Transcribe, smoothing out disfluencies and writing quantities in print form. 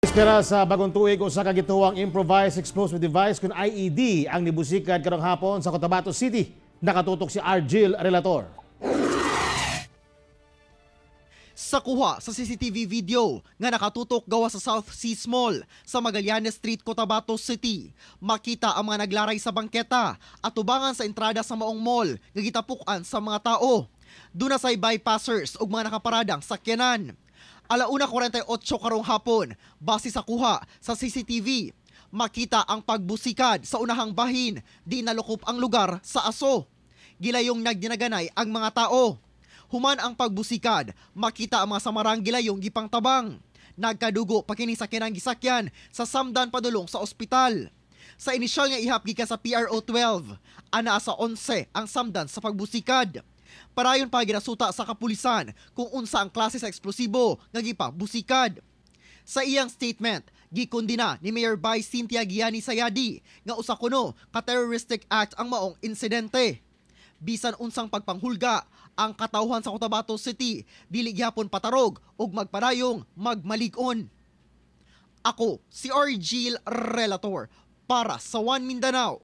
Bispera sa bagong tuig, usa ka gituwang improvised explosive device kun IED ang nibusikad karong hapon sa Cotabato City. Nakatutok si Argil Relator. Sa kuha sa CCTV video nga nakatutok gawa sa South Seas Mall sa Magallanes Street, Cotabato City, makita ang mga naglaray sa bangketa at tubangan sa entrada sa maong mall nga gitapukan sa mga tao. Duna say bypassers ug mga nakaparadang sakyanan. Alauna 48 karong hapon, base sa kuha sa CCTV, makita ang pagbusikad sa unahang bahin, di nalukop ang lugar sa aso. Gilayong nagdinaganay ang mga tao. Human ang pagbusikad, makita ang mga samarang gilayong gipangtabang. Nagkadugo pa kini sa kinang gisakyan sa samdan padulong sa ospital. Sa inisyal nga ihap gikan sa PRO 12, anaa sa 11 ang samdan sa pagbusikad. Parayon pa ginasuta sa kapulisan kung unsa ang klase sa eksplosibo nga gipabusikad. Sa iyang statement, gikondena ni Mayor Bai Cynthia Giani Sayadi nga usa kuno ka terroristic act ang maong insidente. Bisan unsang pagpanghulga, ang katawhan sa Cotabato City dili gihapon patarog ug magpadayong magmalig-on. Ako si Argil Relator para sa One Mindanao.